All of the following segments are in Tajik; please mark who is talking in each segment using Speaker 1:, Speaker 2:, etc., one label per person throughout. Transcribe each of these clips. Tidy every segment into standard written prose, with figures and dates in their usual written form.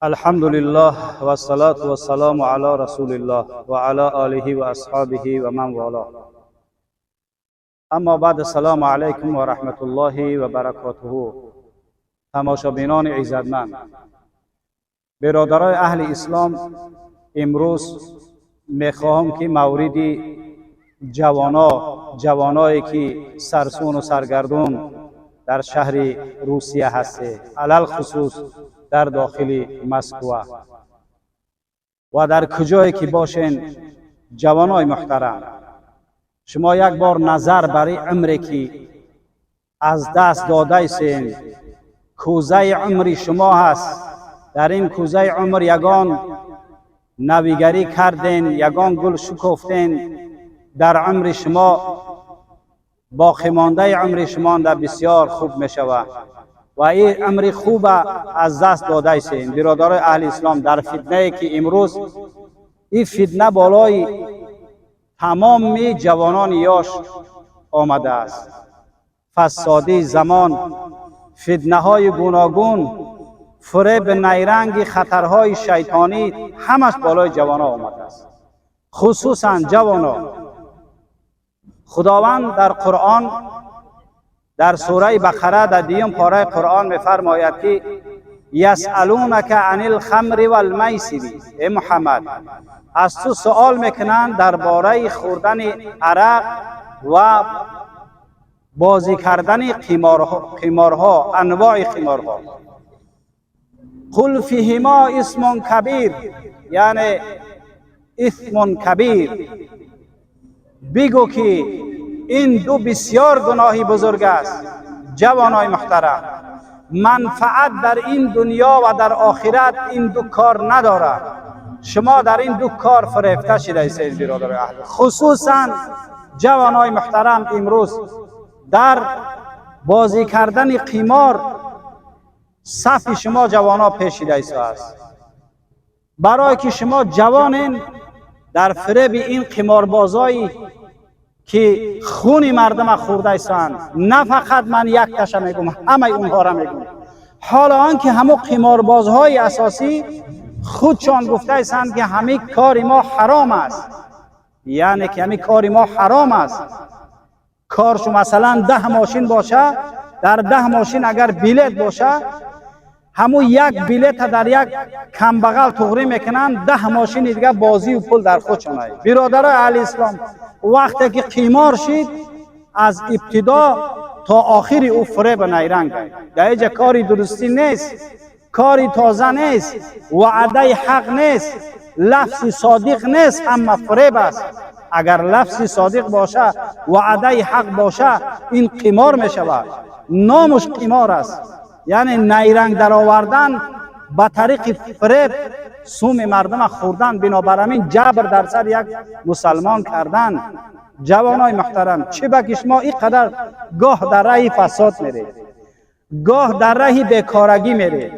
Speaker 1: الحمد لله والصلاة والسلام على رسول الله وعلى آله وأصحابه ومن والاه. اما بعد، السلام علیکم و رحمت الله و برکاته. تماشابینان عزتمند، برادرای اهل اسلام، امروز میخواهم که موردی جوانا، جوانایی که سرسون و سرگردون در شهر روسیه هسته، علی‌الخصوص در داخل مسکو و در کجایی که باشین، جوانای محترم، شما یک بار نظر برای عمری که از دست داده سین. کوزه عمری شما هست. در این کوزه عمر یگان نویگری کردین؟ یگان گل شکفتین؟ در عمر شما، باقی مانده عمر شما در بسیار خوب می شود و این عمر خوب از دست داده سین. برادرای اهل اسلام، در فتنه که امروز این فتنه بالای تمام جوانان یاش آمده است، فسادی زمان، فتنه های گوناگون، فریب، نیرنگ، خطرهای شیطانی، همش بالای جوان ها آمده است، خصوصا جوان. خداوند در قرآن، در سوره بقره، در دویم پاره قرآن میفرماید که یسألونک عن الخمر والمیسر. ای محمد، از تو سوال میکنند درباره خوردن عرق و بازی کردن قمارها، قمارها، انواع قمارها. قل فیهما اثم کبیر، یعنی اثم کبیر. بگو که این دو بسیار گناهی بزرگ است. جوانای محترم، منفعت در این دنیا و در آخرت این دو کار ندارد. شما در این دو کار فریفته شده اید. برادر اهل، خصوصا جوانای محترم، امروز در بازی کردن قمار صف شما جوانا پیچیده است. برای که شما جوانین، در فریب این قماربازایی که خون مردم خورده استند، نه فقط من یک تشه میگم، همه اونها را میگم. حالا آنکه همو قماربازهای اساسی خودشان گفته استند که همه کار ما حرام است، یعنی که همه کار ما حرام است. کارشو مثلا 10 ماشین باشه، در 10 ماشین اگر بیلت باشه، همو یک بیلت در یک کمبغل تغری میکنن، 10 ماشین دیگه بازی و پول در خودشون. برادرای اهل اسلام، وقتی که قمار شید، از ابتدا تا آخر او فریب نیرنگ. در اینجا کاری درستی نیست، کاری تازه نیست، وعده حق نیست، لفظ صادق نیست، اما فریب است. اگر لفظ صادق باشه، وعده حق باشه، این قمار می شود؟ نامش قمار است، یعنی نیرنگ در آوردن، به طریق فریب سوم مردم خوردن، بنابراین جبر در سر یک مسلمان کردن. جوانای محترم، چه به که شما اینقدر گاه در راه فساد میرید، گاه در راه بیکارگی میرید؟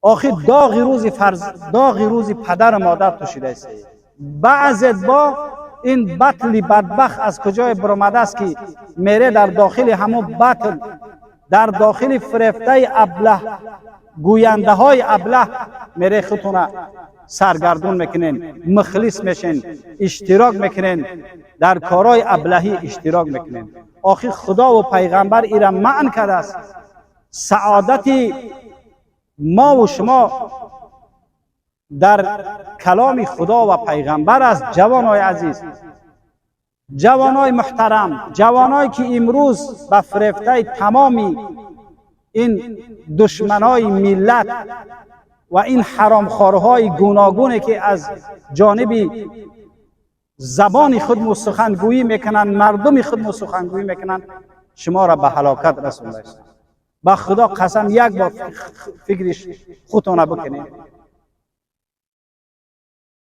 Speaker 1: آخر داغ روز فرز، داغ روز پدر و مادر تو شده است. بعضت با این بطل بدبخت از کجای برآمده است که میره در داخل همو بطل، در داخل فریفته ابله، گوینده های ابله میره، خودتونه سرگردون میکنین، مخلص میشین، اشتراک میکنین، در کارهای ابلهی اشتراک میکنین. آخر خدا و پیغمبر ایرا منع کرده است. سعادت ما و شما در کلام خدا و پیغمبر است. جوانای عزیز، جوانای محترم، جوانایی که امروز به فریفته تمامی این دشمنای ملت و این حرامخوارهای گوناگونی که از جانب زبان خود سخنگویی میکنن، مردم خود سخنگویی میکنن، شما را به هلاکت رسونده است. با خدا قسم، یک بار فکرش خودتان بکنید.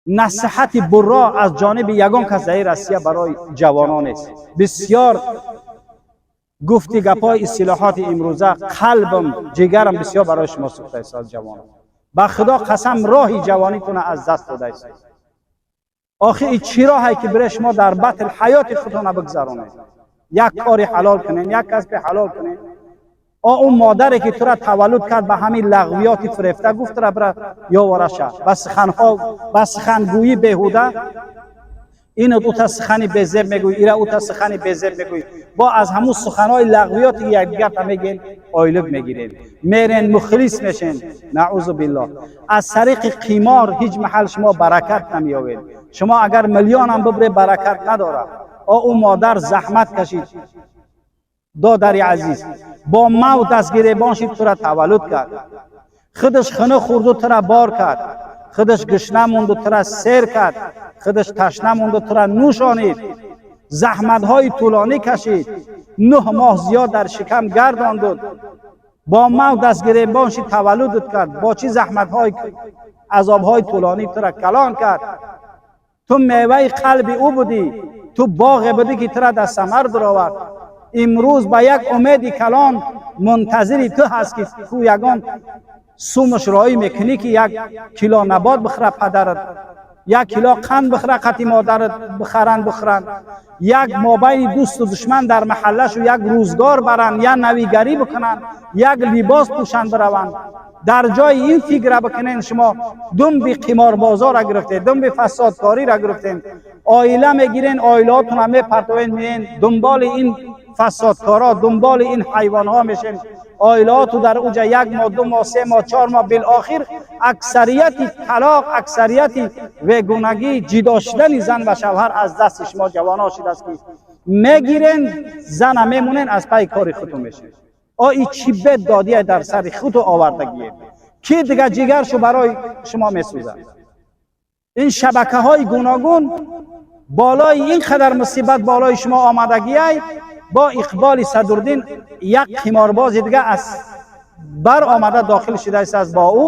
Speaker 1: نصیحت برا از جانب یگان کس در روسیه برای جوانان است. بسیار گفتی گپای اصطلاحات امروزه، قلبم، جگرم بسیار برای شما سوخته است. از جوانان، با خدا قسم، راهی جوانیتون از دست داده است. آخه این چی راهی که برای شما در بطل حیات خودتون بگذرانید؟ یک کاری حلال کنین، یک کسب حلال کنین. Ӯ модаре ки тура таваллуд кард, ба ҳамин лағвиёти фирефта гуфт тура бира ёвораша ба суханҳо, ба сухангӯӣ беҳуда. Ину ута сухани безеб мегӯй, ира ута сухани безеб мегӯй. Бо аз ҳамун суханҳои лағвиёти якдигарта мегӯен, ойлук мегирем, мерен, мухлис мешен. Наъузу биллоҳ. Аз тариқи қимор ҳеҷ маҳал шумо баракат намеёбед. Шумо агар миллионам бибре, баракат надорад. Ӯ модар заҳмат кашид, додари азиз, бо мавт дастгиребон шид, тура таваллуд кард, худаш хунук хӯрду тура бор кард, худаш гушна монду тура сер кард, худаш ташна монду тура нӯшонид, заҳматҳои тӯлонӣ кашид, 9 моҳ зиёд дар шикам гардондуд, бо мавт дастгиребон шид, таваллудут кард, бо чӣ заҳматҳои, азобҳои тӯлонӣ тура калон кард. Ту меваи қалби ӯ будӣ, ту боғе будӣ, ки тура дар самар баровард. Имрӯз ба як умеди калон мунтазири ту ҳаст, ки ту ягон сумаш роӣ мекунӣ, ки 1 кило набот бихӯра падарат, 1 кило қанд бихӯра, қати модарат бихаранд, бихӯранд, як мобайни дӯсту душман дар маҳаллашу як рӯзгор баранд, як навигарӣ бикунанд, як либос пӯшанд, бираванд. Дар ҷои ин фикра бикунен, шумо думби қиморбозора гирифтед, думби фасодкориро гирифтен, оила мегирен, оилаотонро мепартовен, меен дунболи ин фасодкоро, дунболи ин ҳайвонҳо мешен. Оилаоту дар уҷа 1 моҳ, 2 моҳ, 3 моҳ, 4 моҳ, билохир аксарияти талоқ, аксарияти вегунагӣ, ҷидо шудани зан ва шавҳар аз дасти шумо ҷавонҳо шудааст, ки мегирен, зана мемонен, аз пайи кори худтон мешен. О, и чӣ бед додия дар сари худу овардагие, ки дига ҷигаршу барои шумо месӯзад. Ин шабакаҳои гуногун болои ин қадар мусибат болои шумо омадагиай. Бо Иқболи Садриддин як қиморбози дига аз бар омада дохил шудааст. Аз бо ӯ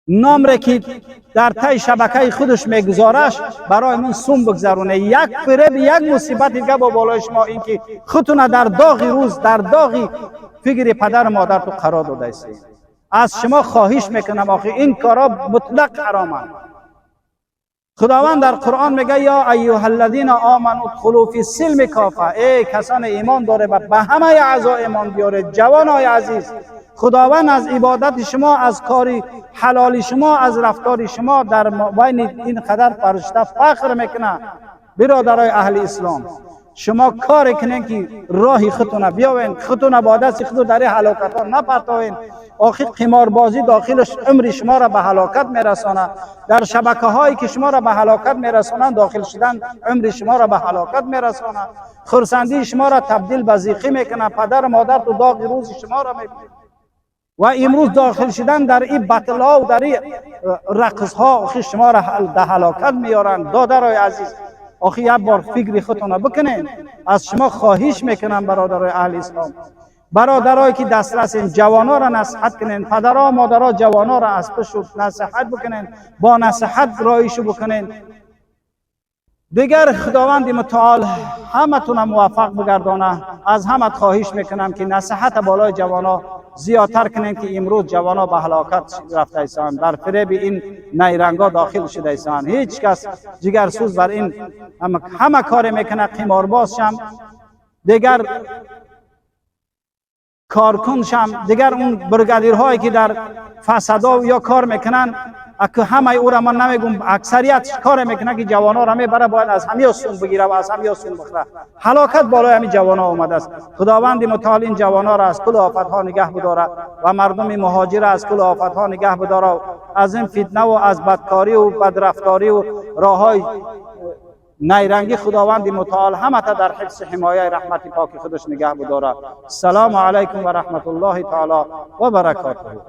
Speaker 1: номре ки дар таи шабакаи худаш мегузораш, барои ман сум бигзароне, як фиреби, як мусибати дига бо болои шумо, ин ки худтуна дар доғи рӯз, дар доғи фикри падару модарту қарор додаистед. Аз шумо хоҳиш мекунам, охи ин корҳо мутлақ ҳароманд. Худованд дар Қуръон мега: «Ё айюҳа аллазина оману удхулу фи силми кофа». Эй касоне имон доре ва ба ҳамаи аъзо имон биёред, ҷавонои азиз, худованд аз ибодати шумо, аз кори ҳалоли шумо, аз рафтори шумо дар байни ин қадар фаришта фахр мекунад. Биродарои аҳли ислом, шумо коре кунед, ки роҳи худтона биёвен, худтона бо дасти худу дар ин ҳалокатҳо напартовен. Охир қиморбозӣ дохилаш умри шуморо ба ҳалокат мерасонад. Дар шабакаҳое ки шуморо ба ҳалокат мерасонанд дохил шудан умри шуморо ба ҳалокат мерасонад, хурсандии шуморо табдил ба зиқӣ мекунад, падару модарту доғи рӯзи шуморо мебинад. Ва имрӯз дохил шудан дар ин батлҳо дар ин рақсҳо охир шуморо дар ҳалокат меоранд. Додарои азиз, охир як бор фикри худтонро бикунед. Аз шумо хоҳиш мекунам, бародарои аҳли ислом, бародарое ки дастрасен, ҷавонҳоро насиҳат кунен, падарҳо, модарҳо, ҷавонҳоро аз пушту насиҳат бикунен, бо насиҳат роишу бикунен. Дигар Худованди мутаол ҳаматона муваффақ бигардона. Аз ҳамат хоҳиш мекунам, ки насиҳата болои ҷавонҳо зиёдтар кунем, ки имрӯз ҷавонҳо ба ҳалокат рафта истанд, дар фиреби ин найрангҳо дохил шуда истанд. Ҳеҷ кас ҷигарсӯз бар ин ҳама коре мекунад, қиморбоз шам, дигар коркун шам, дигар он бригадирҳое ки дар фасадо ё кор мекунанд, аку ҳамаи ӯра ман намегум, аксарият коре мекунад, ки ҷавонҳоро мебара, бояд аз ҳамиё сум бигира ва аз ҳамиё сум бихӯра. Ҳалокат болои ҳамин ҷавонҳо омадааст. Худованди мутаол ин ҷавонҳоро аз кулли офатҳо нигаҳ бидора ва мардуми муҳоҷира аз кулли офатҳо нигаҳ бидора, аз ин фитнаву аз бадкориву бадрафториву роҳҳои найрангӣ. Худованди мутаол ҳамата дар ҳифзи ҳимояи раҳмати поки худаш нигаҳ бидора. Ассалому алайкум ва раҳматуллоҳи таоло ва баракотуҳу.